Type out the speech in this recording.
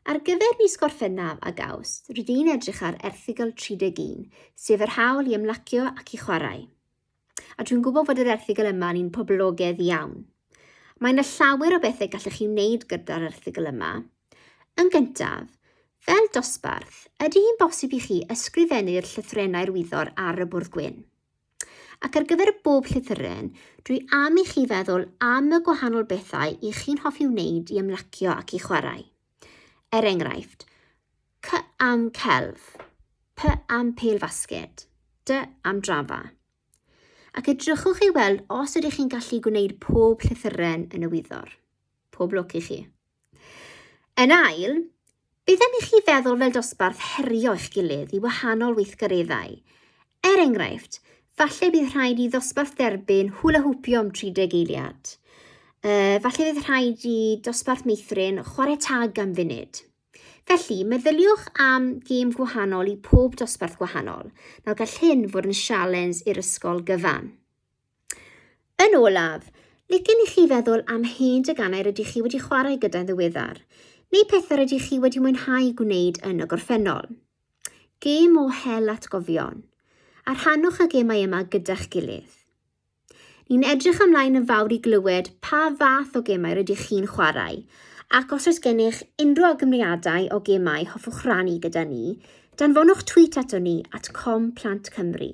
Ar gyfer mis Gorffennaf ag Awst, rydyn ni'n edrych ar erthygl 31, sef yr hawl i ymlacio ac i chwarae. A dwi'n gwybod fod yr erthygl yma yn un poblogaidd iawn. Mae yna llawer o bethau gallech chi wneud gyda'r erthygl yma. Yn gyntaf, fel dosbarth, ydy hi'n bosib i chi ysgrifennu'r llythrennau'r wyddor ar y bwrdd gwyn? Ac ar gyfer bob llythyren, dwi am i chi feddwl am y gwahanol bethau i chi'n hoffi wneud i ymlacio ac i chwarae. Er enghraifft, C am celf, P am pêl-fasged, D am drafa. Ac edrychwch i weld os ydych chi'n gallu gwneud pob llythyren yn y wyddor. Pob lwc i chi. Yn ail, beth am i chi feddwl fel dosbarth herio eich gilydd i wahanol weithgareddau? Er enghraifft, falle bydd rhaid i ddosbarth derbyn hwla hwpio am 30 eiliad. Uh, falle bydd rhaid i dosbarth meithrin chwarae tag am funud. Felly, meddyliwch am gêm gwahanol i pob dosbarth gwahanol. Nawr gall hyn fod yn sialens i'r ysgol gyfan. Yn olaf, licen i chi feddwl am hen deganau rydych chi wedi chwarae gyda'n ddiweddar, neu pethau rydych chi wedi mwynhau gwneud yn y gorffennol. Gêm o hel atgofion, a rhannwch y gemau yma gyda'ch gilydd. Ni'n edrych ymlaen yn fawr i glywed pa fath o gemau rydych chi'n chwarae, ac os oes gennych unrhyw awgrymiadau o gemau hoffwch rannu gyda ni, danfonwch tweet ato ni at Com Plant Cymru.